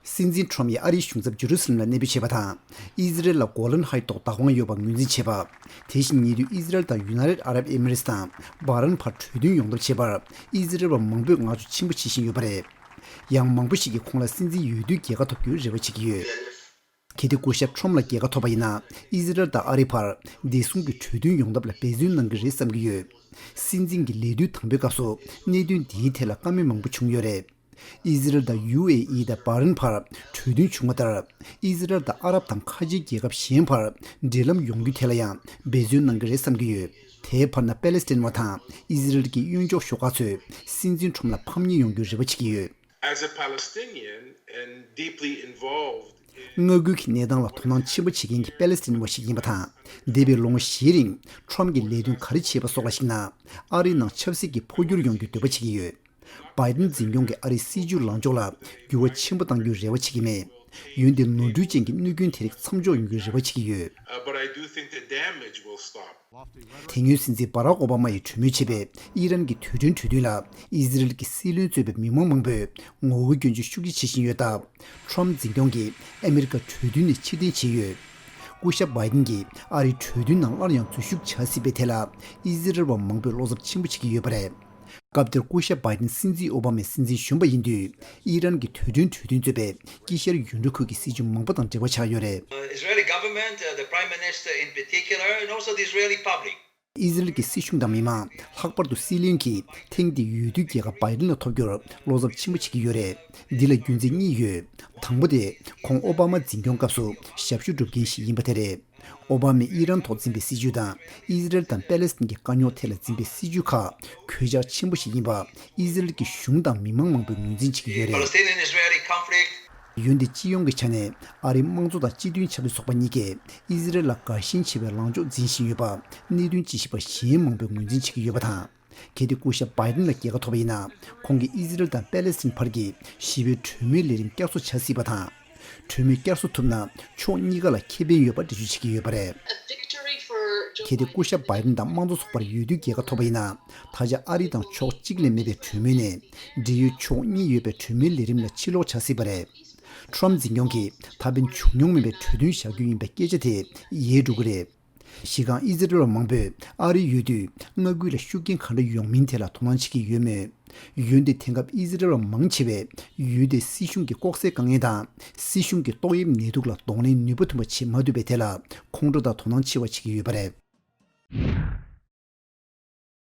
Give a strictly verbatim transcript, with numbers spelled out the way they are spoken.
སྲིད་འཛིན་ཁྲོམ་ཡིས་ཨ་རིའི་གཞུང་ཚབ་ཇེ་རུ་སི་ལེམ་ལ་གནས་སྤོས་བྱས་པ་དང་། ཨི་ཟི་རེལ་ལ་གོ་ལན་ཧའི་ཐོག་བདག་དབང་ཡོད་པ་ངོས་འཛིན་བྱས་པ། དེ་བཞིན་ཉེ་དུས་ཨི་ཟི་རེལ་དང་ཡུ་ནའི་ཊེཌ་ཨ་རབ་ཨེ་མི་རེ་ཊི་དང་སྦ་རན་བར་གྲོས་མཐུན་ཡོང་ཐབས་བྱས་པར་ཨི་ཟི་རེལ་བ་མང་པོས་བསྔགས་བརྗོད་ཆེན་པོ་བྱེད་བཞིན་ཡོད་པ་རེད། ཡང་མང་པོ་ཞིག་གིས་ཁོང་ལ་སྲིད་འཛིན་འོས་བསྡུའི་རྒྱལ་ཁ་ཐོབ་རྒྱུའི་རེ་བ་བྱེད་ཀྱི་ཡོད། གལ་ཏེ་སྐུ་ཞབས་ཁྲོམ་ལ་རྒྱལ་ཁ་ཐོབ་པ་ཡིན་ན། ཨི་ཟི་རེལ་དང་ཨ་རི་བར་བདེ་སྲུང་གི་གྲོས་མཐུན་ཡོང་ཐབས་ལ་འབད་བརྩོན་གནང་གི་རེད་བསམ་གྱི་ཡོད། སྲིད་འཛིན་གྱི་ལས་དུས་དང་པོའི་སྐབས་སུ་གནད་དོན་འདིའི་ཐད་ལ་བཀའ་མོལ་མང་པོ་བྱུང་ཡོད་རེད། ཨི་ཟི་རེལ་དང་ཡུ་ཨེ་ཨི་དང་སྦ་རན་བར་གྲོས་མཐུན་བྱུང་བ་ལྟར། ཨི་ཟི་རེལ་དང་ཨ་རབ་དང་ཁ་ཆེའི་རྒྱལ་ཁབ་གཞན་བར་འབྲེལ་ལམ་ཡོང་རྒྱུ་དེ་ལ་ཡང་འབད་བརྩོན་གནང་གི་རེད་བསམ་གྱི་ཡོད། དེའི་བར་ན་པེ་ལེ་སི་ཐན་བ་དང་ཨི་ཟི་རེལ་གྱི་གཡོན་ཕྱོགས་ཤོག་ཁག་ཚོས་སྲིད་འཛིན་ཁྲོམ་ལ་ཕམ་ཉེས་ཡོང་རྒྱུའི་རེ་བ་བྱེད་ཀྱི་ཡོད། As a Palestinian and deeply involved in མངའ་ཁུལ་གྱི་གནས་སྟངས་ལ་དོ་སྣང་ཆེན་པོ་བྱེད་མཁན་གྱི་པེ་ལེ་སི་ཐན་བ་ཞིག་ཡིན་པ་དང་། འདས་པའི་ལོ་ངོ་བཞིའི་རིང་ཁྲོམ་གྱིས་ལས་དོན་ག་རེ་བྱས་པ་སོགས་ལ་གཞིགས་ན། ཨ་རིའི་ནང་ཆབ་སྲིད་ཀྱི་འཕོ་འགྱུར་ཡོང་རྒྱུའི་འདོད་པ་བྱེད་ཀྱི་ཡོད། བྷའི་ཏིན་འཛིན་སྐྱོང་གིས་ཨ་རིའི་སྲིད་བྱུས་ལངས་ཕྱོགས་ལ་འགྱུར་བ་ཆེན་པོ་གཏང་རྒྱུའི་རེ་བ་བྱེད་ཀྱི་མེད། འོན་ཏེ་ནོར་འཁྲུལ་ཅན་གྱི་གནོད་སྐྱོན་དེ་རིགས་མཚམས་འཇོག་ཡོང་རྒྱུའི་རེ་བ་བྱེད་ཀྱི་ཡོད། Uh, but I do think the damage will stop. དེ་སྔོན་སྲིད་འཛིན་བྷ་རག་ཨོ་བྷ་མ་ཡིས་གྲོས་མོལ་བྱས་པའི་ཨི་རན་གྱི་དུས་དྲན་གྲོས་མཐུན་ལ་ཨི་ཟི་རེལ་གྱི་སྲིད་བློན་གཙོས་པའི་མི་མང་མང་པོས་ངོ་རྒོལ་སྐྱོན་བརྗོད་ཤུགས་ཆེ་བྱེད་བཞིན་ཡོད་སྟབས། ཁྲོམ་འཛིན་སྐྱོང་གིས་ཨ་མེ་རི་ཀ་གྲོས་མཐུན་ནས་ཕྱིར་འཐེན་བྱས་ཡོད། སྐུ་ཞབས་བྷའི་ཏིན་གྱིས་ཨ་རིའི་གྲོས་མཐུན་ནང་སླར་ཡང་འཛུལ་ཞུགས་བྱ་སྲིད་པའི་ཐད་ལ་ཨི་ཟི་རེལ་བ་མང་པོས་བློ་འཚབ་ཆེན་པོ་བྱེད་ཀྱི་ཡོད་པ་རེད། སྐབས་དེར་སྐུ་ཞབས་བྷའི་ཏིན་སྲིད་འཛིན་ཨོ་བྷ་མའི་སྲིད་འཛིན་གཞོན་པ་ཡིན་དུས། ཨི་རན་གྱི་དུས་དྲན་གྲོས་མཐུན་གཙོས་པའི་དཀྱིལ་ཤར་ཡུལ་གྲུ་ཁུལ་གྱི་སྲིད་བྱུས་མང་པོ་དང་འབྲེལ་བ་ཆགས་ཡོད་རེད། Uh, Israeli government, uh, the prime minister in particular, and also the Israeli public. ཨི་ཟི་རེལ་གྱི་སྲིད་གཞུང་དང་མི་མང་། ལྷག་པར་དུ་སྲིད་བློན་གྱིས་ཐེངས་འདིའི་འོས་བསྡུའི་རྒྱལ་ཁ་བྷའི་ཏིན་ལ་ཐོབ་རྒྱུར་བློ་འཚབ་ཆེན་པོ་བྱེད་ཀྱི་ཡོད་རེད། འདི་ལ་རྒྱུ་མཚན་གཉིས་ཡོད། དང་པོ་དེ་ཁོང་ཨོ་བྷ་མ་འཛིན་སྐྱོང་སྐབས་སུ་ཞབས་ཞུ་སྒྲུབ་མཁན་ཞིག་ཡིན་པ་དེ་རེད། ཨོ་བྷ་མས་ཨི་རན་ཐོག་འཛིན་པའི་སྲིད་བྱུས་དང་ཨི་ཟི་རེལ་དང་པེ་ལེ་སི་ཐན་གྱི་དཀའ་རྙོག་ཐད་ལ་འཛིན་པའི་སྲིད་བྱུས་ཁག་གོད་ཆག་ཆེན་པོ་ཞིག་ཡིན་པ་ཨི་ཟི་རེལ་གྱི་གཞུང་དང་མི་མང་མང་པོས་ངོས་འཛིན་བྱེད་ཀྱི་ཡོད་རེད། Palestinian-Israeli conflict. འོན་ཏེ་སྤྱི་ཡོངས་ཀྱི་ཆ་ནས་ཨ་རིའི་དམངས་གཙོ་དང་སྤྱི་མཐུན་ཆབ་སྲིད་ཚོགས་པ་གཉིས་ཀས་ཨི་ཟི་རེལ་ལ་དགའ་ཞེན་ཆེ་བའི་ལངས་ཕྱོགས་འཛིན་བཞིན་ཡོད་པ་གནད་དོན་དཔྱད་ཞིབ་པ་གཞན་མང་པོས་ངོས་འཛིན་བྱེད་ཀྱི་ཡོད་པ་དང་། གལ་ཏེ་སྐུ་ཞབས་བྷའི་ཏིན་ལ་རྒྱལ་ཁ་ཐོབ་པ་ཡིན་ན། ཁོང་གིས་ཨི་ཟི་རེལ་དང་པེ་ལེ་སི་ཐན་བར་གྱི་ཞི་བའི་གྲོས་མོལ་ལས་རིམ་བསྐྱར་གསོ་བྱ་སྲིད་པ་དང་། གྲོས་མོལ་བསྐྱར་གསོ་ཐུབ་ན་ཕྱོགས་གཉིས་ཀ་ལ་ཁེ་ཕན་ཡོད་པ་འགྲེལ་བརྗོད་བྱེད་ཀྱི་ཡོད་པ་རེད། A victory for Joe གལ་ཏེ་སྐུ་ཞབས་བྷའི་ཏིན་དང་དམངས་གཙོ་ཚོགས་པར་འོས་བསྡུའི་རྒྱལ་ཁ་ཐོབ་པ་ཡིན་ན། ད་ཆ་ཨ་རི་དང་ཕྱོགས་གཅིག་ལས་མེད་པའི་གྲོས་མོལ་ནས། འབྲེལ་ཡོད་ཕྱོགས་གཉིས་ཡོད་པའི་གྲོས་མོལ་ལས་རིམ་ལ་ཕྱིར་ལོག་བྱ་སྲིད་པ་རེད། ཁྲོམ་འཛིན་སྐྱོང་གིས་ད་ཕན་བྱུང་མྱོང་མེད་པའི་གྲོས་མཐུན་བཞག་རྒྱུ་ཡིན་པའི་སྐད་ཆ་དེ་ཡལ་འགྲོ་གི་རེད། གཞི་རྐང་ཨི་ཟི་རེལ་བ་མང་པོས་ཨ་རིའི་འོས་བསྡུས་མངའ་ཁུལ་ལ་ཤུགས་རྐྱེན་ག་འདྲ་ཡོང་མིན་ཐད་ལ་དོ་སྣང་བྱེད་ཀྱི་ཡོད་མོད། འོན་ཏེ་དེང་སྐབས་ཨི་ཟི་རེལ་བ་མང་ཆེ་བས་ཡུལ་དེའི་སྲིད་གཞུང་གི་ལྐོག་ཟའི་དཀའ་ངལ་དང་སྲིད་གཞུང་གི་ཏོག་དབྱིབས་ནད་དུག་ལ་གདོང་ལེན་ནུས་པ་ཐོན་པ་བྱེད་མ་ཐུབ་པའི་ཐད་ལ་ཁོང་ཁྲོ་དང་དོ་སྣང་ཆེ་བ་བྱེད་ཀྱི་ཡོད་པ་རེད།